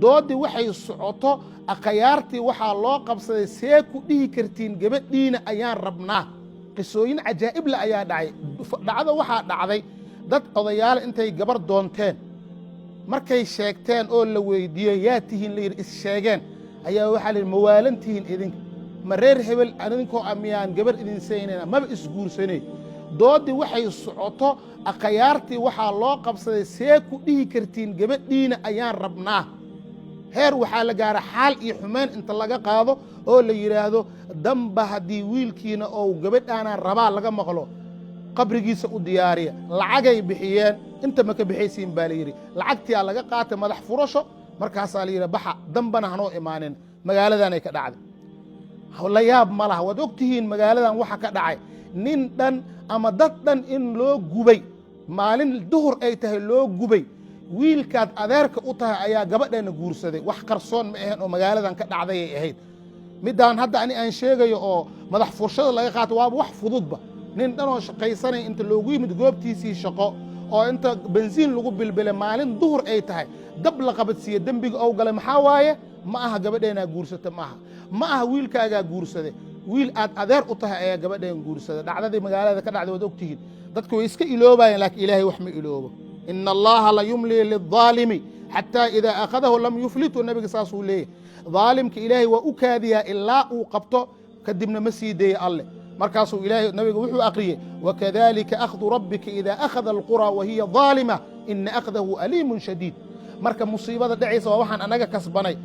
Doodii waxay socoto, akhyaartii waxaa loo qabsaday: "See ku dhihi kartiin gabadhiina ayaan rabnaa?" Qisooyin cajaa'ib le ayaa dhacay. Dhacdo waxaa dhacday dad odayaal intay gabar doonteen, markay sheegteen oo la weydiiyey, "Yaa tihiin?" la yidhi, is sheegeen, ayaa waxaa la yidhi, "Ma waalan tihiin idinka? Ma reer hebel idinkoo miyaan gabar idin saynayna? Maba isguursanay." Doodii waxay socoto, akhyaartii waxaa loo qabsaday: "See ku dhihi kartiin gabadhiina ayaan rabnaa?" Heer waxaa la gaara xaal iyo xumeyn inta laga qaado oo la yidhaahdo, "Damba haddii wiilkiina oo gabadhaanaan rabaa laga maqlo, qabrigiisa u diyaariya." Lacagay bixiyeen. "Inta ma ka bixaysiin?" baa la yidhi. Lacagtiyaa laga qaatay, madax furasho. Markaasaa la yidhi, "Baxa, dambana hanoo imaanin." Magaaladanay ka dhacday, la yaab ma laha. Waad og tihiin magaaladan waxa ka dhacay, nin dhan ama dad dhan in loo gubay maalin duhur ay tahay loo gubay. Wiilkaad adeerka u tahay ayaa gabadheena guursaday. Wax qarsoon ma ahayn oo magaaladan ka dhacdayay ahayd. Middaan hadda ani aan sheegayo oo madax furshada laga qaato waaba wax fududba. Nin dhanoo shaqaysanaya inta loogu yimid goobtiisii shaqo oo inta bensiin lagu bilbilay, maalin duhur ay tahay, dab la qabadsiiye. Dembiga ou galay maxaa waaye? Ma aha gabadheenaa guursata, ma aha, ma aha wiilkaagaa guursaday. Wiil aad adeer u tahay ayaa gabadheen guursaday. Dhacdadii magaalada ka dhacday waad ogtihiin. Dadku way iska iloobayeen, laakiin Ilaahay wax ma iloobo. إن الله ليملي للظالم حتى إذا أخذه لم يفلته. Nabiga saasuu leeyahy. Daalimka Ilaahay waa u kaadiyaa ilaa uu qabto, kadibna ma sii deeye Alleh. Markaasuu Ilaahay, nabiga wuxuu aqriyey: وكذلك أخذ ربك إذا أخذ القرى وهي ظالمة إن أخذه أليم شديد. Marka musiibada dhacaysa waa waxaan anaga kasbanay.